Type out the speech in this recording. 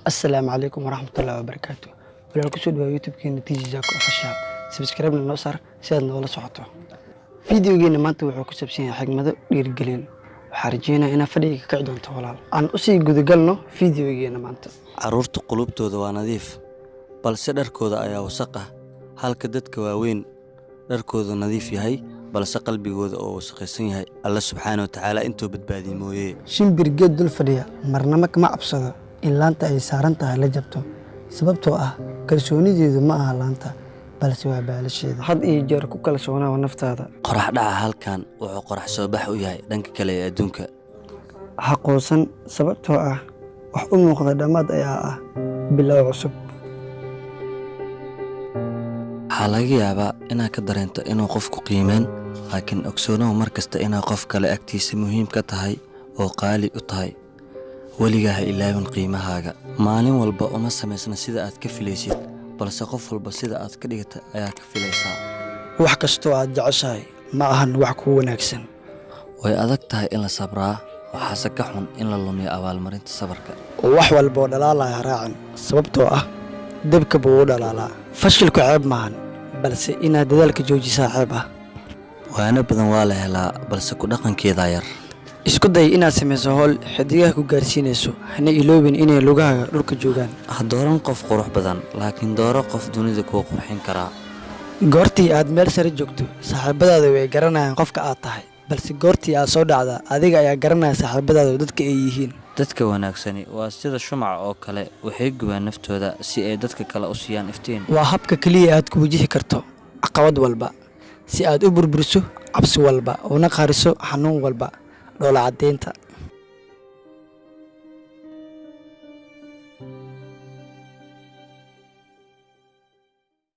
Assalaamu calaykum waraxmatullaahi wabarakaatu. Walaal, kusoo dhawaa YouTube-keena TG Zako Official. Subscribe-na noo saar si aad noola socoto. Fiidiyogeena maanta wuxuu ku saabsan yahay xigmado dhiirigelin. Waxaa rajeynayaa inaad fadhiga ka kici doonto, walaal. Aan usii gudagalno fiidiyogeena maanta. Carruurta qulubtooda waa nadiif, balse dharkooda ayaa wasaq ah, halka dadka waaweyn dharkooda nadiif yahay, balse qalbigooda oo wasakhaysan yahay, Alle subxaana wa tacaala intuu badbaadiy mooye. Shimbir geed dul fadhiya marnaba kama cabsado in laanta ay saaran tahay la jabto, sababtoo ah kalsoonideedu ma aha laanta, balse waa baalasheeda. Had iyo jeer ku kalsoonaaw naftaada. Qorax dhaca halkan wuxuu qorax soo bax u yahay dhanka kale ee adduunka. Ha quusan, sababtoo ah wax u muuqda dhammaad ayaa ah bilow cusub. Waxaa laga yaabaa inaad ka dareento inuu qofku qiimeen, laakiin ogsoonow mar kasta inaad qof kale agtiisa muhiim ka tahay oo qaali u tahay. Weligaa ha ilaawin qiimahaaga. Maalin walba uma samaysna sida aad ka filaysid, balse qof walba sida aad ka dhigata ayaa ka filaysaa. Wax kastoo aad jeceshahay ma ahan wax kuu wanaagsan. Way adag tahay in la sabraa, waxaase ka xun in la lumiyo abaalmarinta sabarka. Wax walba oo dhalaalaya ha raacin, sababtoo ah dabka buu u dhalaalaa. Fashilku ceeb maahan, balse inaad dadaalka joojisaa ceeb ah. Waano badan waa la helaa, balse ku dhaqankeedaa yar. Isku day inaad samayso howl xidigaha ku gaarsiinayso, hana iloobin inay lugahaaga dhulka joogaan. Ha dooran qof qurux badan, laakiin dooro qof dunida kuu qurxin karaa. Goortii aad meel sare joogto, saaxiibadaada way garanayaan qofka aad tahay, balse goortii aad soo dhacda, adiga ayaa garanaya saaxiibadaada dadka ay yihiin. Dadka wanaagsani waa sida shumaca oo kale, waxay gubaan naftooda si ay dadka kale u siiyaan iftiin. Waa habka keliya aad ku wajihi karto caqabad walba, si aad u burburiso cabsi walba una qariso xanuun walba, dhoola caddeynta.